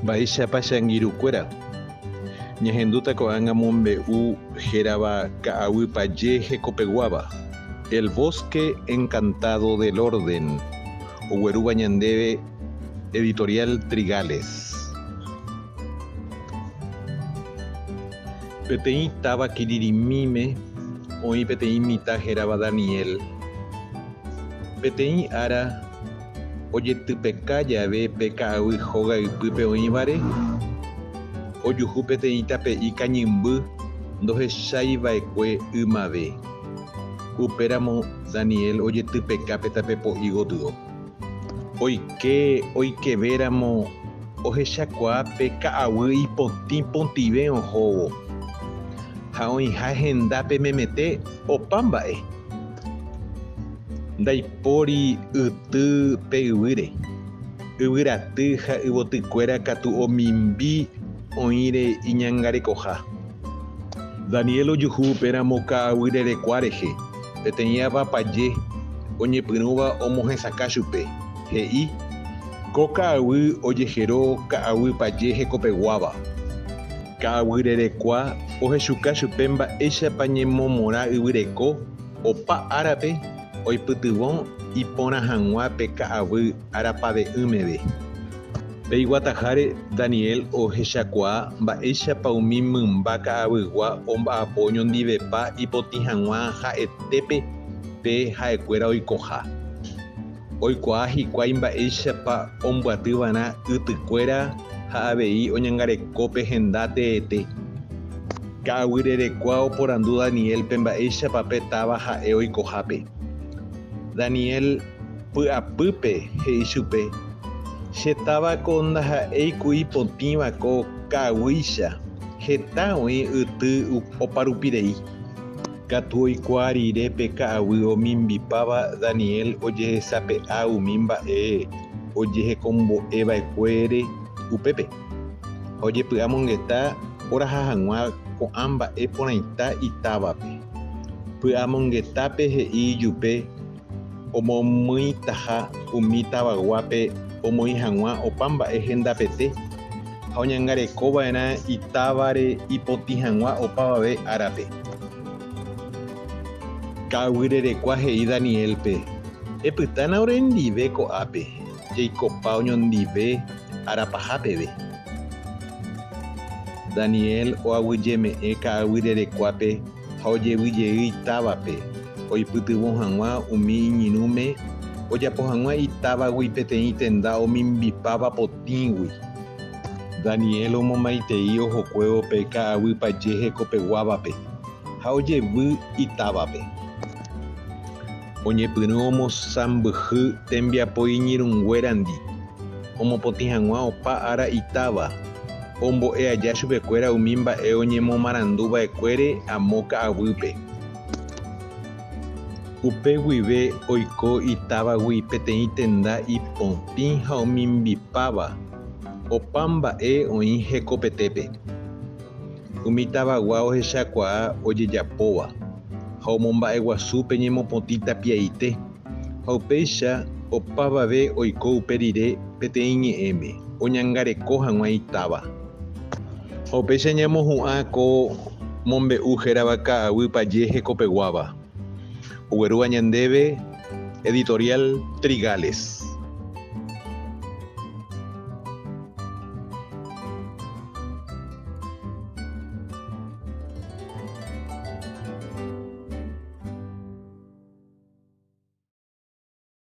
Mba'éichapa che angirũkuéra? Ñahendúta ko'ág̃a mombe'u hérava Ka'aguy Paje hekopeguáva, El bosque encantado del orden, oguerúva ñandéve Editorial Trigales. Peteĩ táva kirirĩmíme oĩ peteĩ mitã hérava Daniel. Peteĩ ára ojetypeka jave pe ka'aguy hóga ypýpe oĩvare, ojuhu peteĩ tape'i kañymby ndohechái va'ekue ymave. Upéramo Daniel ojetypeka pe tape po'i gotyo. Oike oikevéramo ohechakuaa pe ka'aguy ipotĩ potĩve ohóvo, ha oĩha hendápe memete opa mba'e. Ndaipóri yty pe yvýre, yvyraty ha yvotykuéra katu omimbi oĩre iñangarekoha. Daniel ojuhu upéramo ka'aguy rerekua rehe, peteĩ ava paje oñepyrũva omohesakã chupe, he'i, Ko ka'aguy ojehero ka'aguy paje hekopeguáva. Ka'aguy rerekua ohechuka chupe mba'éichapa ñemomorã yvyreko opa árape oipytyvõ iporã hag̃ua pe ka'aguy arapave'ỹ meve. Pe iguataháre Daniel ohechakuaa mba'éichapa umi mymba ka'aguygua omba'apo oñondivepa ipotĩ hag̃ua ha'etépe pe ha'ekuéra oikoha. Oikuaa hikuái mba'éichapa ombyatyva'erã ytykuéra ha avei oñangareko pe henda teete. Ka'aguy rerekua oporandu Daniélpe mba'éichapa pe táva ha'e oikohápe. Daniel py'apýpe he'i chupe, Che táva ko ndaha'éi ku ipotĩva ko ka'aguýicha, heta oĩ yty oparupirei. Katu oikuaa rire pe ka'aguy omimbipáva Daniel ojehesape'a umi mba'e ojehekombo'e va'ekuére upépe, ha ojepy'amongeta oraha hag̃ua ko'ã mba'e porãita itávape. Py'amongetápe he'i ijupe omomýitaha umi tavaguápe omoĩ hag̃ua opa mba'e hendapete ha oñangareko va'erã itávare ipotĩ hag̃ua opavave árape. Ka'aguy rerekua he'i Daniélpe, Epytána orendive ko'ápe, jaikopa oñondive ára paha peve. Daniel oaguyjeme'ẽ ka'aguy rerekuápe ha ojevy jey itávape oipytyvõ hag̃ua umi iñirũme ojapo hag̃ua itávagui peteĩ tenda omimbipáva potĩgui. Daniel omomaitei ohokuévo pe ka'aguy paje hekopeguávape ha ojevy itávape. Oñepyrũ omosãmbyhy tembiapo iñirũnguérandi, omopotĩ hag̃ua opa ára itáva, ombo'e aja chupekuéra umi mba'e oñemomarandu va'ekuére amo ka'aguýpe. Upe guive oiko itávagui peteĩ tenda ipotĩ ha omimbipáva, opa mba'e oĩ hekopetépe. Umi tavagua ohechakuaa ojejapóva ha omomba'eguasu pe ñemopotĩ tapiaite, ha upéicha opavave oiko upe rire peteĩ ñe'ẽme oñangareko hag̃ua itáva. Ha upéicha ñamohu'ã ko mombe'u hérava ka'aguy paje hekopeguáva, oguerúva ñandéve Editorial Trigales.